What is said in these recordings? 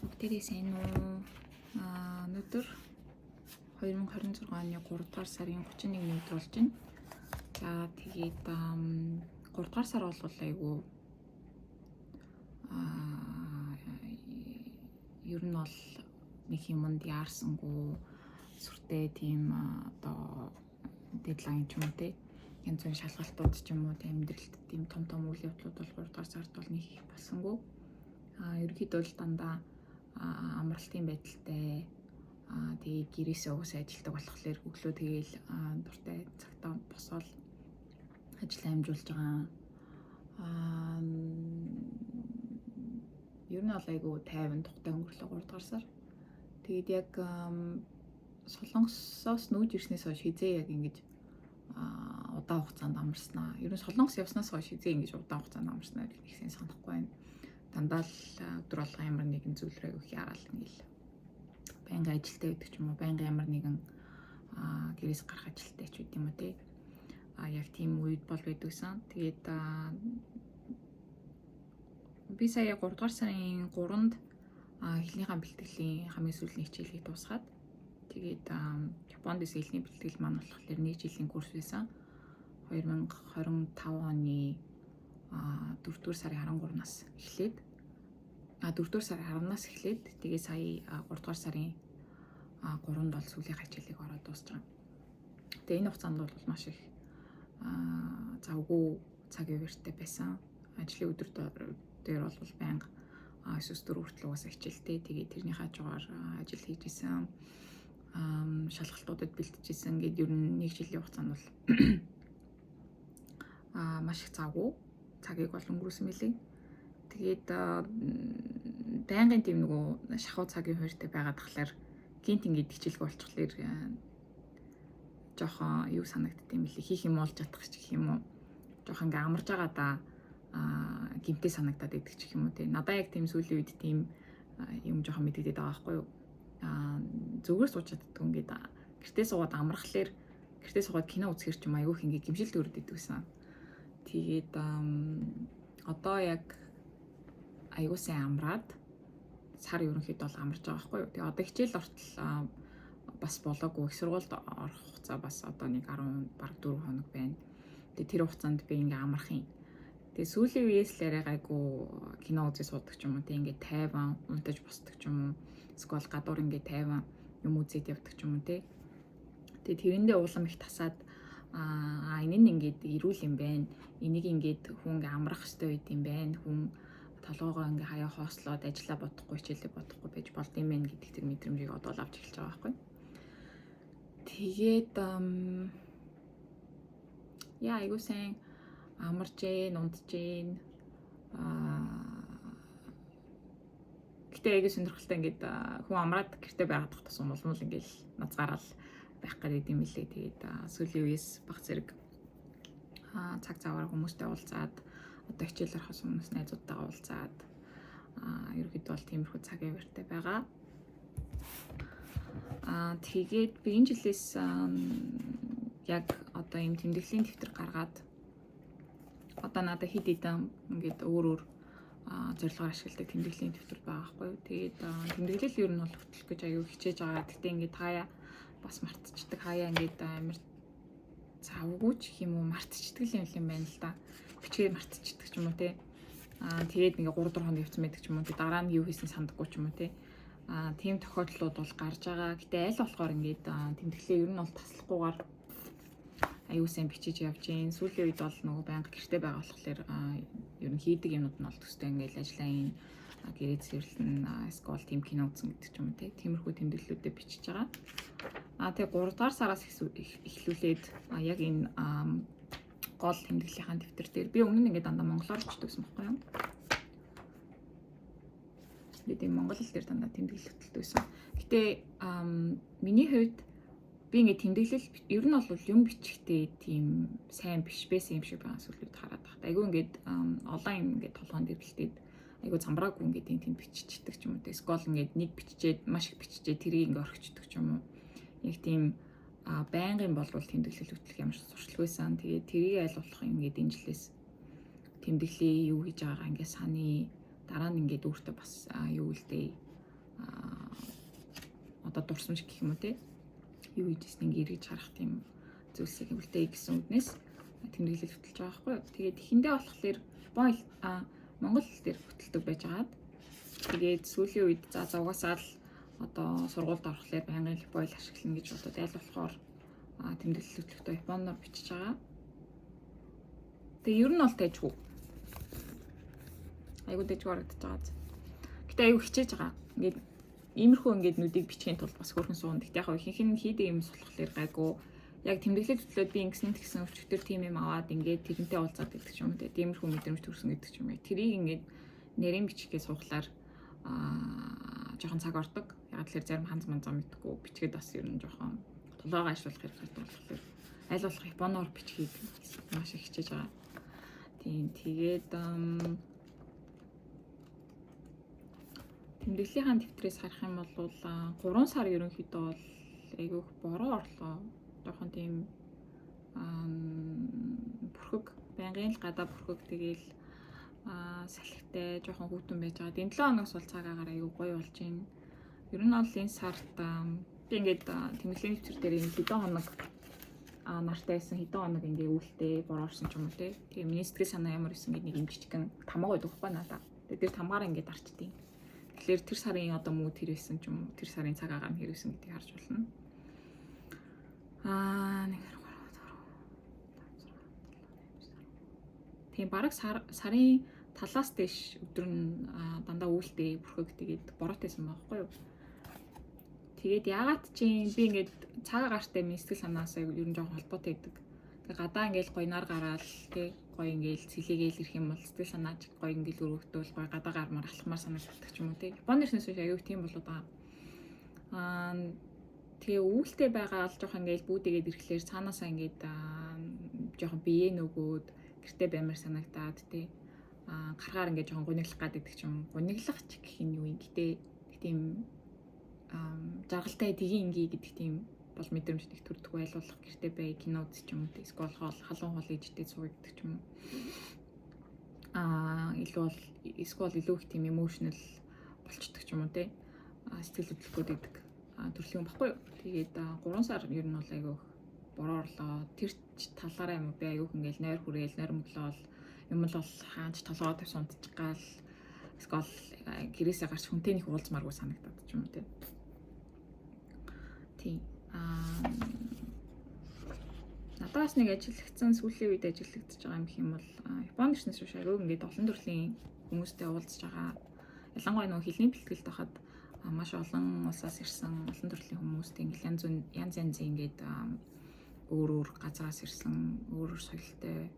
Бүгдээрээ сайн уу? Өнөөдөр 2026 оны 3 дугаар сарын 31-ний өдөр болж байна. За, тэгээд 3 дугаар сар бол айгүй ер нь бол нэг юмд яарсангүй сүртэй тийм одоо deadline ч юм уу, те, янз бүрийн шалгалтууд ч юм уу, тийм амьдралд тийм том том үйл явдлууд бол 3 дугаар сард бол нэг их болсонгүй. Ерөнхийдөө л дандаа амралтын байдалтай, тэгээ гэрээсээ угаасаа ажилладаг болохоор өглөө тэгээл дуртай цагтаа босоод ажлаа амжуулж байгаа. Ер нь бол айгүй тайван тухтай өнгөрлөө 3 дугаар сар. Тэгээд яг Солонгосоос нүүж ирснээс хойш хизээ яг ингэж удаан хугацаанд амарснаа. Ер нь Солонгос явснаас хойш хизээ ингэж удаан хугацаанд амарснаа гэж их сайн санахгүй байна. Дандаа л өдөр болгон ямар нэгэн зүйлрээ өгөх яагаал ингээл байнгын ажилтай байдаг ч юм уу, байнгын ямар нэгэн гэрээс гарах ажилтай ч үт юм уу, те. Яг тийм үед бол байдагсан. Тэгээд би сая 3 дугаар сарын 3-нд хэлнийхаа бэлтгэлийн хамгийн сүүлийн хичээлийг дуусгаад, тэгээд Японд дэс хэлний бэлтгэл маань болохоор нэг жилийн курс байсан. 2025 оны 4 дугаар сарын 13-наас эхлээд, 4 дугаар сарын 10-наас эхлээд, тэгээ сая 3 дугаар сарын 3-нд бол сүүлийн хичээлийг ороод дуусч байгаа. Тэгээ энэ хугацаанд бол маш их завгүй цаг үеэртэй байсан. Ажлын өдөр дээр бол байнга 9-4 хүртэл угаасаа хичээлтэй. Тэгээ тэрний хажуугаар ажил хийж исэн, шалгалтуудад бэлтжижсэн. Ингээд ер нь нэг жилийн хугацаанд бол маш их завгүй цагийг бол өнгөрөөсөн мэлээ. Тэгээд байнгын тийм нөгөө шахуу цагийн хууртай байгаад тахлаар гинт ингээд хичээлгүй болчихлоор жоохон юу санагдд юм бэлээ. Хийх юм олж чадах ч гэх юм уу. Жоохон ингээ амарж байгаа да гимтэй санагдаад идэх ч гэх юм уу, те. Надаа яг тийм сүүлийн үед тийм юм жоохон мэдэгдээд байгаа байхгүй юу. Зүгээр сууж чаддгүй, ингээд гэртээ суугаад амрахлаар, гэртээ суугаад кино үзэхэр ч юм айгүйх ингээ гимшил төрөд идэгсэн. Тэгээд одоо яг айгуу сайн амраад сар ерөнхийдөө бол амарч байгаа байхгүй юу. Тэгээ одоо хичээл ортол бас болоогүй, их сургуульд орох хугацаа бас одоо нэг 10 бараг 4 хоног байна. Тэгээ тэр хугацаанд би ингээ амрах юм. Тэгээ сүүлийн үеэс л арай гайгүй кино үзээ суудаг ч юм уу, тэг ингээ тайван унтаж босдог ч юм уу. Эсвэл гадуур ингээ тайван юм үзээд явдаг ч юм уу, те. Тэгээ тэрэндээ улам их тасаад, энэ нь ингээд эрүүл юм байна. Энийг ингээд хүн ингээ амрах хэрэгтэй байд юм байна. Хүн толгоогоо ингээ хаяа хоослоод ажиллаа бодохгүй, хичээлээ бодохгүй байж болд юм байна гэдэг тэр мэдрэмжийг одоо л авч эхэлж байгаа байхгүй. Тэгээд яа, айгуу сайн амарж гин, унтж гин. Гэтэ айгуу сонирхолтой, ингээд хүн амраад гэрте байгаад тусам улам л ингээд назгаараал байх гэдэг юм лээ. Тэгээд сүүлийн үеэс баг зэрэг цаг заваар хүмүүстэй уулзаад, одоо хичээл орохоос өмнөөс найзуудтайгаа уулзаад, ерөөхдөө бол тиймэрхүү цаг авиртай байгаа. Тэгээд би энэ жилээс яг одоо ийм тэмдэглэлийн дэвтэр гаргаад, одоо надад хэд хэдэн ингээд өөр өөр зорилгоор ашигладаг тэмдэглэлийн дэвтэр байгаа байхгүй юу. Тэгээд тэмдэглэл ер нь бол хөтлөх гэж аюу хичээж байгаа. Гэтэ ингээд хаяа бас мартчихдаг. Хаяа ингээд амар завгүй ч гэх юм уу, мартчихдаг юм юм байна л да. Бичгээ мартчихдаг ч юм уу, те. Тэгээд ингээ 3 4 хоног явцсан байдаг ч юм уу. Дараа нь юу хийсэн сандаггүй ч юм уу, те. Тийм тохиолдлууд бол гарч байгаа. Гэтэ аль болохоор ингээд тэмдэглэлээ ер нь бол таслахгүйгээр аюу сайн бичиж явж гин. Сүүлийн үед бол нөгөө байнга гэрте байгаа болохоор ер нь хийдэг юмнууд нь бол төстэй, ингээл ажиллаа ийн, гэрээ цэвэрлэн, эсвэл тийм кино үзэн гэдэг ч юм уу, те. Тиймэрхүү тэмдэглэлүүдэд бичиж байгаа. Тэгээ 3 дугаар сараас эхлүүлээд яг энэ гол тэмдэглэлийнхаа дэвтэр дээр би өмнө нь ингээд дандаа монголоор бичдэг гэсэн байхгүй юу? Би тийм монгол хэл дээр дандаа тэмдэглэл хөтэлдэг байсан. Гэтэ миний хувьд би ингээд тэмдэглэл ер нь бол юм бичихтэй тийм сайн биш байсан юм шиг байгаа сүлүүд хараад багт. Айгүй ингээд олон юм ингээд толгойн дээр бэлтээд, айгүй замбраагүй ингээд тийм тийм биччихдэг ч юм уу. Эсвэл ингээд нэг биччихээд, маш их биччихээд, тэрийг ингээд орхичдаг ч юм уу. Яг тийм байнгын болвол тэмдэглэл хөтлөх ямар ч туршлагагүй. Тэгээд тэрийг аль болох ингээд энэ жилээс тэмдэглэе, юу хийж байгаагаа ингээд саны, дараа нь ингээд өөртөө бас юу үлдээ. одоо дурсамж гэх юм уу те, юу хийж ирсэн ингээ эргэж харах тийм зүйлсийг үлдээе гэсэн үднээс тэмдэглэл хөтөлж байгаа байхгүй юу. Тэгээд эхэндээ болохоор Япон, монгол хэл дээр хөтэлдэг байж байгаад, тэгээд сүүлийн үед за за угаасаа л одоо сургуульд орохлоор байнгын япон хэл ашиглана гэж бодоод аль болохоор тэмдэглэл хөтлөхдөө японоор бичиж байгаа. Тэгээ ер нь бол тайжгүй. Айгуу дайжгүй харагдаж байгаа. Гэтэ айгуу хичээж байгаа. Ингээд иймэрхүү ингээд нүдийг бичихийн тулд бас хөөрхөн суун. Гэтэ яг ихэнх нь хийдэг юм болохоор гайгүй. Яг тэмдэглэл хөтлөөд би ингэсэн тэгсэн, өчигдөр тийм юм аваад ингээд тэрнтэй уулзаад гэдэг ч юм уу, тиймэрхүү мэдрэмж төрсөн гэдэг ч юм уу. Тэрийг ингээд нарийн бичгээ суухлаар жоохон цаг ордог. Яг тэгэхээр зарим ханз манзаа мэдгүй бичгээд бас ер нь жоохон толгойгоо ашиглах хэрэгтэй болохоор аль болох японоор бичгийг маш их хичээж байгаа. Тийм, тэгээд тэмдэглэлийн дэвтрээс харах юм бол 3 сар ерөнхийдөө бол айгүйх бороо орлоо. Жоохон тийм бүрхэг, байнгын л гадаа бүрхэг, тэгээл салхитай, жоохон хүйтэн байж байгаа. Энэ 7 хоногс бол цаг агаар айгүй гоё болж байна. Ер нь бол энэ сард би ингээд тэмдэглэлийн дэвтэр дээр энэ хэдэн хоног нартай байсан, хэдэн хоног ингээ үүлтэй бороо орсон ч юм уу те. Тэгээ миний сэтгэл санаа ямар исэн гэдэг нэг юм жижигхэн тамга байдаг хгүй надаа. Тэгээ тэр тамгаараа ингээ дарчдیں۔ Тэгэхээр тэр сарын одоо мүүд хэр байсан ч юм уу, тэр сарын цаг агаар нь хэр байсан гэдгийг харж болно. 1 2 3 4 5 6 7 8. Тийм, бараг сарын талаас дээш өдөр нь дандаа үүлтэй, бүрхэг, тэгээд бороотойсон байхгүй юу. Тэгээд яагаад чи би ингээд цаг агаартай миний сэтгэл санаас ер нь жоохон холбоотой байдаг. Тэгээд гадаа ингээд гоё нар гараал тий, гоё ингээд цэлээгээл ирэх юм бол сэтгэл санаач гоё ингээд өргөгдөөл, гоё гадаа гармаар алхмаар санагддаг ч юм уу тий. Японы ирснээс хойш аюу тийм болоод байгаа. Тэгээ үүлтэй байгаа л жоохон ингээд бүүдэгээд ирэхлээр цаанаасаа ингээд жоохон бие нөгөөд гэрте баймар санагдаад тий. Гаргаар ингээд жоохон гуниглах гад идэх ч юм. Гуниглах ч гэх юм юу юм. Гэтэ тийм жаргалтай тгий инги гэдэг тийм бол мэдрэмж нэг төрдөг байлуулах, гэрте бай, кино үзэх юм уу, эсвэл хоол, халуун хоол ижтэй сууя гэдэг ч юм уу. Илүү бол эсвэл илүү их тийм emotional болчдөг ч юм уу те. Сэтгэл хөдлөх гэдэг төрлийн юм баггүй юу. Тэгээд 3 сар ер нь бол айгүй бороо орлоо. Тэр талаараа юм уу, би айгүй ингээл нойр хүрээл, нойр мөглөөл, юм л бол хаач толгоо тавьсан унтчих гал эсвэл гэрээсээ гарч хүнтэй нэг уулзмааргүй санагдаад ч юм уу те. Тийм. Надаас нэг ажиллагдсан, сүүлийн үед ажиллагдаж байгаа юм гэх юм бол Японд ирснээс хойш айгүй ингээд олон төрлийн хүмүүстэй уулзж байгаа. Ялангуяа нөгөө хэлний бэлтгэлд байхад маш олон улсаас ирсэн олон төрлийн хүмүүстэй ингээд янз янз янзын ингээд өөр өөр газараас ирсэн, өөр өөр соёлтой,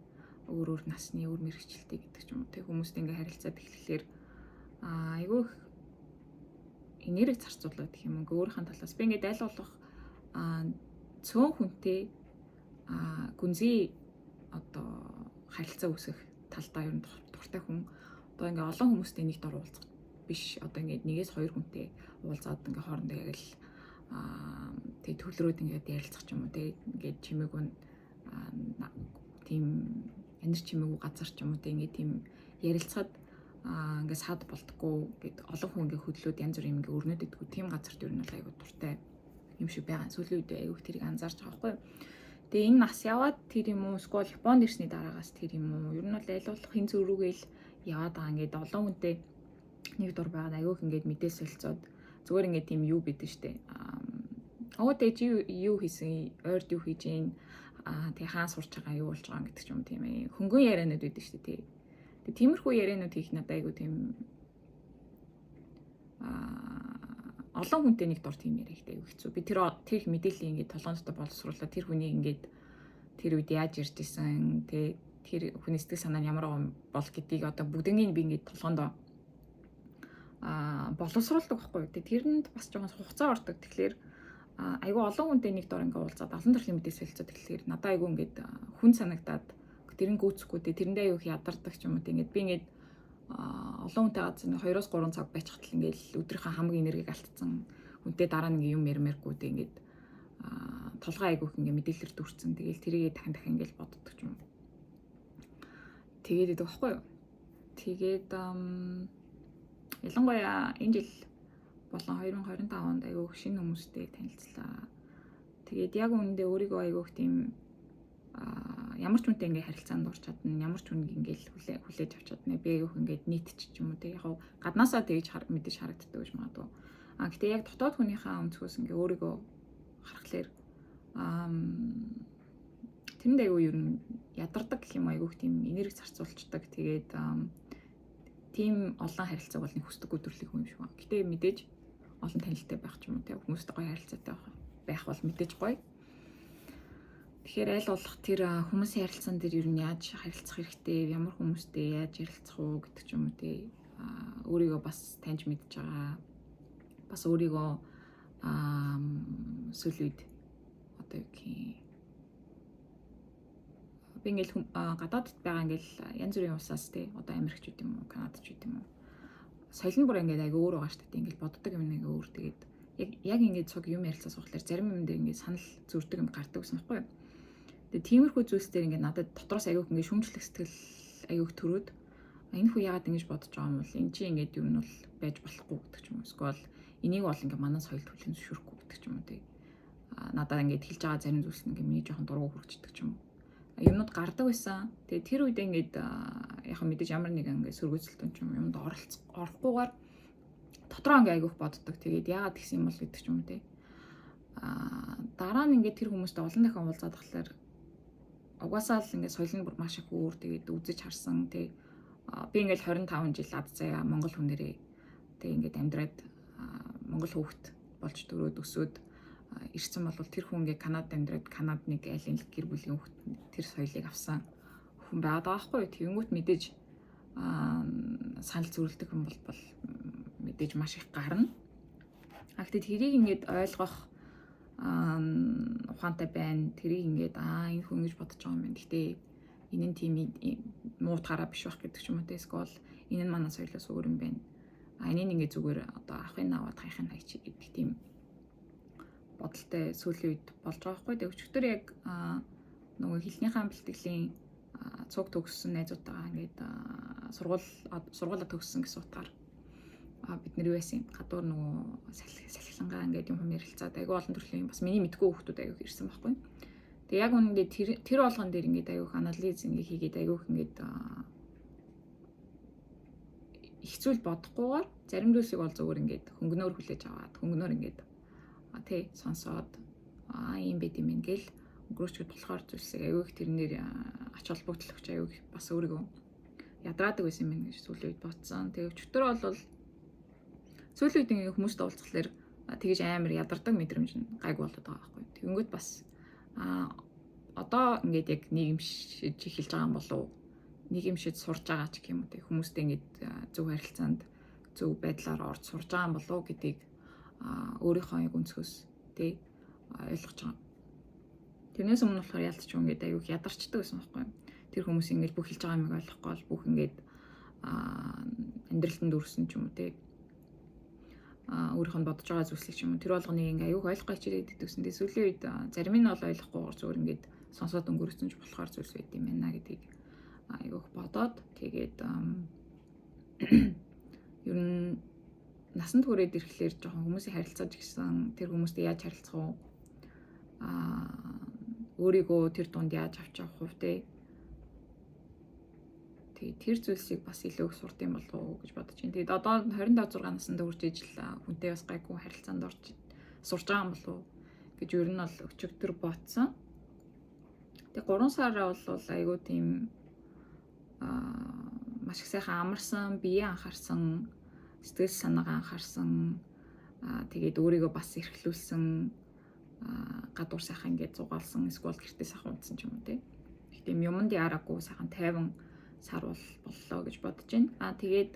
өөр өөр насны, өөр мэргэжилтэй гэдэг ч юм уу. Тэг хүмүүстэй ингээд харилцаад эхлэхлээр айгүй их энерги зарцуулаад гэх юм уу. Өөрийнхөө талаас би ингээд аль болох цөөн хүнтэй гүнзгий одоо харилцаа үүсгэх талдаа ер нь дуртай хүн. Одоо ингээ олон хүмүүстэй нэг дор уулзах биш. Одоо ингээд нэгээс хоёр хүнтэй уулзаад ингээ хоорондоо яг л тэг төвлөрөөд ингээд ярилцах ч юм уу тэг ингээд чимээгүй, тийм анир чимээгүй газар ч юм уу тэг ингээд тийм ярилцахад ингээд сад болдгоо гэд олон хүн ингээд хөдлөөд янз бүрийн юм ингээд өрнөд идэггүй тийм газарт ер нь бол айгуу дуртай юм шиг байгаа. Сүүлийн үед айгуу тэрийг анзаарч байгаа байхгүй юу. Тэгээ энэ нас яваад тэр юм уу, эсвэл Японд ирсний дараагаас тэр юм уу? Ер нь бол аль болох энэ зүг рүүгээл яваад байгаа. Ингээд олон хүнтэй нэг дур байгаад айгуух ингээд мэдээ солилцоод зүгээр ингээд тийм юу бидэн штэ. Аа тэгээ чи юу хийсэн, ойрд юу хийж гин, тэгээ хаан сурч байгаа, юу болж байгаа гэдэг ч юм тийм ээ. Хөнгөн яриануд байдаг штэ тий. Тэгээ тиймэрхүү яриануд хийх надад айгуу тийм олон хүнтэй нэг дор тийм яриа ихтэй айгуу хэцүү. Би тэр тэр их мэдээллийг ингээд толгойн дотор боловсруулаад тэр хүнийг ингээд тэр үед яаж ярьж исэн, тэ тэр хүний сэтгэл санаа нь ямар байгаа бол гэдгийг одоо бүгднийг би ингээд толгоондоо боловсруулдаг байхгүй юу. Тэрэнд бас жоохон хугацаа ордог. Тэгэхээр айгүй олон хүнтэй нэг дор ингээд уулзаад олон төрлийн мэдээ солилцоод тэгэхээр надад айгүй ингээд хүн санагдаад тэрэн гүйцэхгүй тэ тэрэндээ айгүй их ядардаг ч юм уу. Ингээд би ингээд олон хүнтэй газар 2-3 цаг байчихтал ингээд өдрийнхөө хамаг энергийг алдсан, хүнтэй дараа нь ингээд юм ярмааргүй тэ ингээд толгой айгүй их ингээд мэдээлэлээр дүрцэн. Тэгээл тэрийгээ дахин дахин ингээд боддог ч юм уу. Тэгээд идэг байхгүй юу. Тэгээд ялангуяа энэ жил болон 2025 онд айгүй их шинэ хүмүүстэй танилцлаа. Тэгээд яг үүндээ өөрийгөө айгүй их тийм ямар ч хүнтэй ингээ харилцаанд орч чадна, ямар ч хүнийг ингээл хүлээж авч чадна. Би айгүй их ингээд нийтч ч юм уу те. Яг гаднаасаа тэгж мэдээж харагддаг гэж магадгүй. А гэтээ яг дотоод хүнийхээ өнцгөөс ингээ өөрийгөө харахаар тэрэнд айгүй ер нь ядардаг гэх юм, айгүй их тийм энерги зарцуулцдаг. Тэгээд тийм олон харилцааг бол нэг хүсдэггүй төрлийн хүн юм шиг байна. Гэтэ мэдээж олон танилтай байх ч юм уу те, хүмүүстэй гоё харилцаатай байх бол мэдээж гоё. Тэгэхээр аль болох тэр хүмүүсийн харилцаан дээр ер нь яаж харилцах хэрэгтэй, ямар хүмүүстэй яаж ярилцах уу гэдэг ч юм уу те, өөрийгөө бас таньж мэдж байгаа. Бас өөрийгөө сүүлийн үед одоо юу гэх юм, би ингээл гадаадд байгаа ингээл янз бүрийн улсаас те, одоо Америкч юм уу, Канадч юм уу, соёл нь бүр ингээд айгүй өөр байгаа шүү дээ. Ингээл боддог юм нэг өөр. Тэгээд яг ингээд цуг юм ярилцаа суухлаар зарим юм дээр ингээд санал зөрдөг юм гардаг гэсэн байхгүй юу. Тэгээд тиймэрхүү зүйлс дээр ингээд надад дотроос айгүй ингээд шүүмжлэх сэтгэл айгүй төрөөд, энэ хүн яагаад ингэж бодож байгаа юм бол, энэ чи ингээд юу нь бол байж болохгүй гэдэг ч юм уу. Эсвэл энийг бол ингээд манай соёл хүлээн зөвшөөрөхгүй гэдэг ч юм уу те. Надад ингээд хэлж байгаа зарим зүйлс нь ингээд миний жоохон дургу хүрчдэг ч юм уу. Юмнууд гардаг байсан. Тэгээ тэр үед ингээд яг мэдээж ямар нэгэн ингээд сөргөөцөлтөн ч юм юмд орохгүйгээр дотроо ингээд айгүйх боддог. Тэгээд яагаад тэгсэн юм бол гэдэг ч юм уу те. Дараа нь ингээд тэр хүмүүстэй олон дахин уулзаад тахлаар угаасаа л ингээд соёл нь бүр маш их өөр. Тэгээд үзэж харсан те. Би ингээд 25 жил ад заяа Монгол хүнээрээ тэг ингээд амьдраад Монгол хүүхэд болж төрөөд өсөөд ирсэн бол тэр хүн ингээд Канадад амьдраад Канад нэг айлын гэр бүлийн хүүхэд тэр соёлыг авсан хүн байгаад байгаа байхгүй юу. Тэгэнгүүт мэдээж санал зөрөлдөх юм бол мэдээж маш их гарна. А гэхдээ тэрийг ингээд ойлгох ухаантай байна. Тэрийг ингээд энэ хүн ингэж бодож байгаа юм байна. Гэхдээ энэ нь тийм муутгаараа биш байх гэдэг ч юм уу те. Эсвэл энэ нь манай соёлоос өөр юм байна. А энийг ингээд зүгээр одоо авахын аваад хаяхын хайчих гэдэг тийм бодолтой сүүлийн үед болж байгаа байхгүй. Тэгээ өчигдөр яг нөгөө хэлнийхээ бэлтгэлийн цуг төгссөн найзуудтайгаа ингээд сургуулаа төгссөн гэсэн утгаар бид нар юу байсан гадуур нөгөө салхилангаа ингээд юм ярилцаад айгүй олон төрлийн бас миний мэдгүй хүүхдүүд айгүй ирсэн байхгүй. Тэгээ яг үнэндээ тэр болгон дээр ингээд айгүй анализ ингээд хийгээд айгүй ингээд их зүйл бодохгүйгээр зарим зүйлсийг бол зүгээр ингээд хөнгөнөөр хүлээж аваад хөнгөнөөр ингээд тий сонсоод ийм байд юм ингээл өнгөрөөчгд болохоор зүйлсийг айгүй их тэрнээр ач холбогдол өгч айгүй их бас өөрийгөө ядраадаг байсан юм гэж сүүлийн үед бодсон. Тэгээ өчтөр бол сүүлийн үед ингээ хүмүүстэй уулзахлаар тэгэж амар ядардаг мэдрэмж нь гайг болоод байгаа байхгүй. Тэгэнгүүт бас одоо ингээд яг нийгэмшиж эхэлж байгаа юм болов уу? Нийгэмшиж сурж байгаа ч гэх юм уу те, хүмүүстэй ингээд зөв харилцаанд зөв байдлаар орж сурж байгаа юм болов уу гэдгийг өөрийнхөө яг өнцгөөс те ойлгож байгаа. Тэрнээс өмнө болохоор ялцч юм ингээд аюух ядарчдаг байсан байхгүй юу? Тэр хүмүүс ингээд бүх хэлж байгаа юмыг ойлгохгүй бол бүх ингээд амьдралд нь дүрсэн ч юм уу те, өөрийнх нь бодож байгаа зүйлсийг ч юм уу тэр болгоныг ингээ аюух ойлгох хичээгээд идэгсэн. Тэгээ сүүлийн үед зарим нь бол ойлгохгүйгээр зүгээр ингээд сонсоод өнгөрсөн ч болохоор зүйлс байд юм байна гэдгийг аюух бодоод тэгээд ер нь насанд хүрээд ирэхлээр жоохон хүмүүсийн харилцааж гисэн тэр хүмүүстэй яаж харилцах уу, өөрийгөө тэр дунд яаж авч явах вэ те. Тэгээ тэр зүйлсийг бас илүү их сурд юм болов уу гэж бодож байна. Тэгээд одоо 25 6 наснд хүрч ижил хүнтэй бас гайгүй харилцаанд орж сурж байгаа юм болов уу гэж ер нь бол өчигдөр бодсон. Тэгээ 3 сараа бол айгүй тийм маш их сайхан амарсан, бие анхаарсан, сэтгэл санаагаа анхаарсан, тэгээд өөрийгөө бас эрхлүүлсэн, гадуур сайхан ингээд зугаалсан, эсвэл гэртээ сайхан унтсан ч юм уу те. Их тийм юмд яараагүй сайхан тайван сар бол боллоо гэж бодож байна. Тэгээд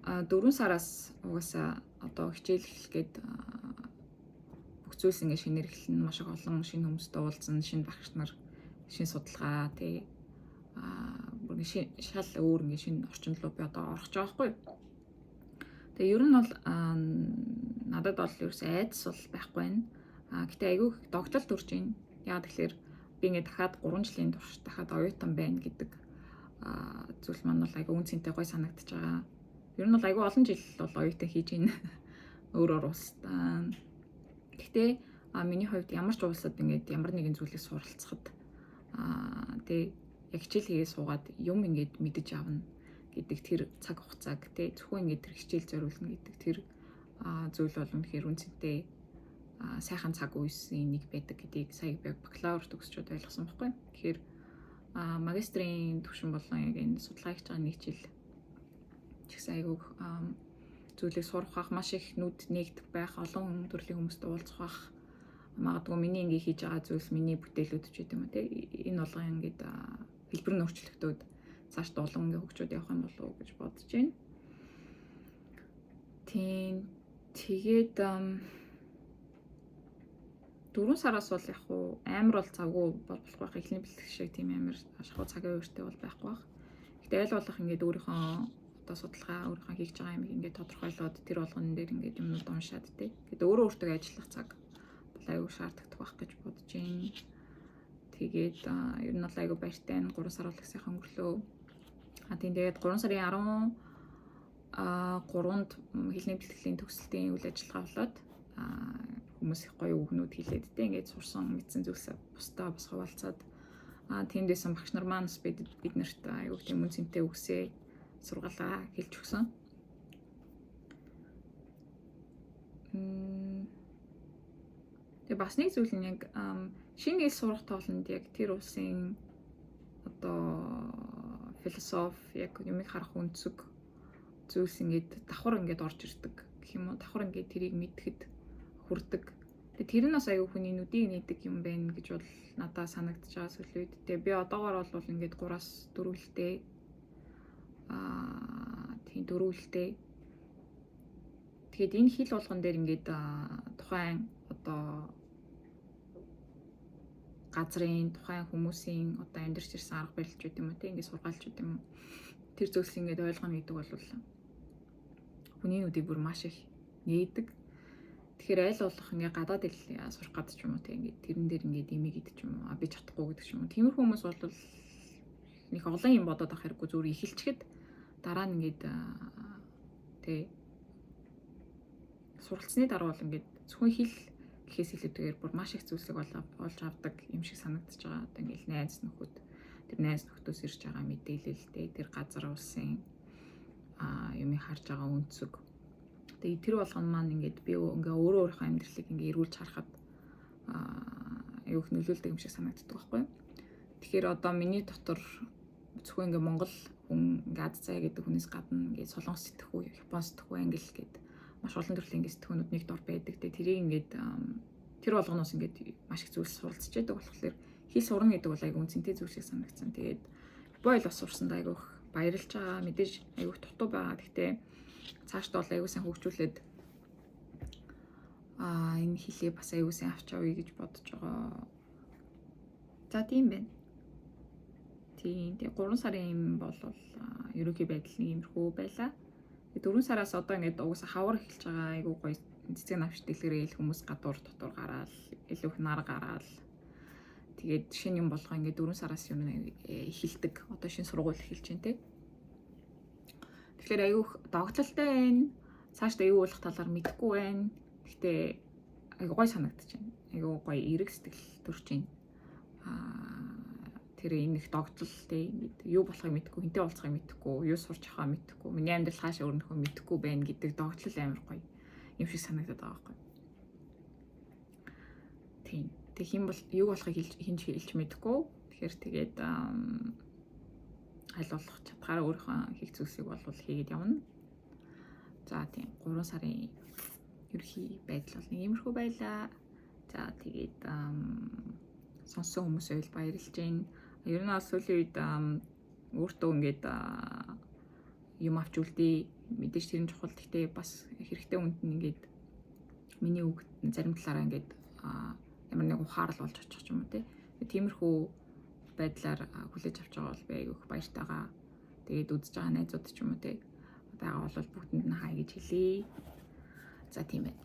4 сараас угаасаа одоо хичээл эхлэх гээд бүх зүйлс ингээд шинээр эхэлнэ. Маш их олон шинэ хүмүүстэй уулзсан, шинэ багш нар, шинэ судалгаа тий бүр шал өөр ингээд шинэ орчинд руу би одоо орох гэж байгаа байхгүй юу. Тэгээ ер нь бол надад бол ерөөсөө айдас бол байхгүй байна. Гэтэ айгүй их догтлол төрж байна. Яагаад тэгэхээр би ингээд дахиад 3 жилийн турш дахиад оюутан байна гэдэг зүйл маань бол айгүй үн цэнтэй гой санагдаж байгаа. Ер нь бол айгүй олон жил бол оюутан хийж байна. Өөр өөр улстай. Гэхдээ миний хувьд ямар ч улсад ингээд ямар нэгэн зүйлийг суралцахад тий яг хичээл хийгээ суугаад юм ингээд мэдэж авна гэдэг тэр цаг хугацааг тий зөвхөн ингээд тэр хичээл зориулна гэдэг тэр зүйл бол үнэхээр үнцэнтэй сайхан цаг үеийн нэг байдаг гэдгийг сая бакалавр төгсчүүд ойлгосон байхгүй. Тэгэхээр магистрийн түвшин болон яг энэ судалгаа хийж байгаа нэг жил ч гэсэн айгүйх зүйлийг сурах бах, маш их нүд нэгдэх байх, олон төрлийн хүмүүстэй уулзах бах. Магадгүй миний ингээ хийж байгаа зүйлс миний бүтээлүүд ч гэдэм үү те энэ болгон ингээд хэлбэр нь өөрчлөгдөөд цааш дулан ингээ хөгжөөд явах юм болов уу гэж бодож байна. Тийм, тэгээд 4 сараас бол яг уу амар бол завгүй болох байх, эхний бэлтгэх шиг тийм амар шахуу цагийн үертэй бол байхгүй байх. Гэтэ аль болох ингээд өөрийнхөө одоо судалгаа, өөрийнхөө хийж байгаа юмыг ингээд тодорхойлоод тэр болгон дээр ингээд юмнууд уншаад те. Тэгэд өөрөө өөртөө ажиллах цаг бол аюу шаардлагатай байх гэж бодож байна. Тэгээд ер нь бол аюу баяртай байна. 3 сар бол их сайхан өнгөрлөө. Тийм, тэгээд 3 сарын 13-нд хэлний бэлтгэлийн төгсөлтийн үйл ажиллагаа болоод хүмүүс их гоё үгнүүд хэлээд те ингээд сурсан мэдсэн зүйлсээ бусдаа бас хуваалцаад тэндээсэн багш нар маань бас бид нарт аюу тийм үн цэнтэй үгсээ сургалаа хэлж өгсөн. Тэгээ бас нэг зүйл нь яг шинэ хэл сурах тоолонд яг тэр улсын одоо философи, яг юмыг харах өнцөг зүйлс ингээд давхар ингээд орж ирдэг гэх юм уу, давхар ингээд тэрийг мэдхэд хүрдэг. Тэгээ тэр нь бас аюу хүний нүдийг нээдэг юм байна гэж бол надад санагдаж байгаа сүүлийн үед. Тэгээ би одоогоор бол ингээд 3-4 хөлтэй тийм 4 хөлтэй. Тэгээд энэ хэл болгон дээр ингээд тухайн одоо газрын, тухайн хүмүүсийн одоо амьдарч ирсэн арга барил ч гэдэм үү те ингээд сургаалч гэдэм үү. Тэр зүйлс ингээд ойлгоно гэдэг бол хүний нүдийг бүр маш их нээдэг. Тэгэхээр аль болох ингээд гадаад хэл сурах гад ч юм уу те ингээд тэрэн дээр ингээд имийг идэх ч юм уу, би чадахгүй гэдэг ч юм уу. Тиймэрхүү хүмүүс бол нэг олон юм бодоод авах хэрэггүй, зүгээр эхэлчихэд дараа нь ингээд те суралцсны дараа бол ингээд зөвхөн хэл гэхээс илүүтэйгээр бүр маш их зүйлсийг олж авдаг юм шиг санагдаж байгаа. Одоо ингээд найз нөхөд, тэр найз нөхдөөс ирж байгаа мэдээлэл те тэр газар улсын юмыг харж байгаа өнцөг. Тэгээ тэр болгон маань ингээд би ингээ өөрөө өөрийнхөө амьдралыг ингээ эргүүлж харахад аюу их нөлөөлдөг юм шиг санагддаг байхгүй юу? Тэгэхээр одоо миний дотор зөвхөн ингээ Монгол хүн ингээ ад заяа гэдэг хүнээс гадна ингээ солонгос сэтгхүү, япон сэтгхүү, англи гээд маш олон төрлийн ингээ сэтгхүүнүүд нэг дор байдаг. Тэгээ тэрийг ингээд тэр болгоноос ингээд маш их зүйлс суралцж байдаг болохоор хэл сурна гэдэг бол аюу үнцэнтэй зүйл шиг санагдсан. Тэгээд япон хэл бас сурсанд аюу их баярлж байгаа. Мэдээж аюу их дутуу байгаа. Гэхдээ цаашдаа бол аюу сайн хөгжүүлээд энэ хэлээ бас аюу сайн авч явъя гэж бодож байгаа. За тийм байна. Тийм. Тэгээ 3 сарын юм бол ерөнхий байдал нэг иймэрхүү байлаа. Тэгээ 4 сараас одоо ингээд угаасаа хавар эхэлж байгаа. Айгуу гоё цэцэг навч дэлгэрэл хүмүүс гадуур дотор гараал, илүү их нар гараал. Тэгээд шинэ юм болгоо ингээд 4 сараас юм эхэлдэг. Одоо шинэ сургууль эхэлж байна те. Тэгэхээр айгүй их догтлолтой байна. Цаашдаа юу болох талаар мэдэхгүй байна. Гэхдээ айгүй гоё санагдаж байна. Айгүй гоё эрэг сэтгэл төрж байна. Тэр энэ их догтлол те ингээд юу болохыг мэдэхгүй, хэнтэй уулзахыг мэдэхгүй, юу сурч авахаа мэдэхгүй, миний амьдрал хаашаа өрнөхөө мэдэхгүй байна гэдэг догтлол амар гоё юм шиг санагдаад байгаа байхгүй. Тийм. Тэг хэн бол юу болохыг хинч хэлж мэдэхгүй. Тэгэхээр тэгээд аль болох чадхаараа өөрийнхөө хийх зүйлсийг бол хийгээд явна. За тийм 3 сарын ерөнхий байдал бол нэг иймэрхүү байлаа. За тэгээд сонссон хүмүүсээ л баярлж байна. Ер нь бол сүүлийн үед өөртөө ингээд юм авч үлдээ. Мэдээж тэр нь чухал. Гэхдээ бас хэрэгтэй хүнд нь ингээд миний үг зарим талаараа ингээд ямар нэг ухаарал болж очих ч юм уу те. Тиймэрхүү байдлаар хүлээж авч байгаа бол би айгүйх баяртайгаа. Тэгээд үзэж байгаа найзууд ч юм уу те байгаа бол бүгдэнд нь хай гэж хэлье. За тийм байна.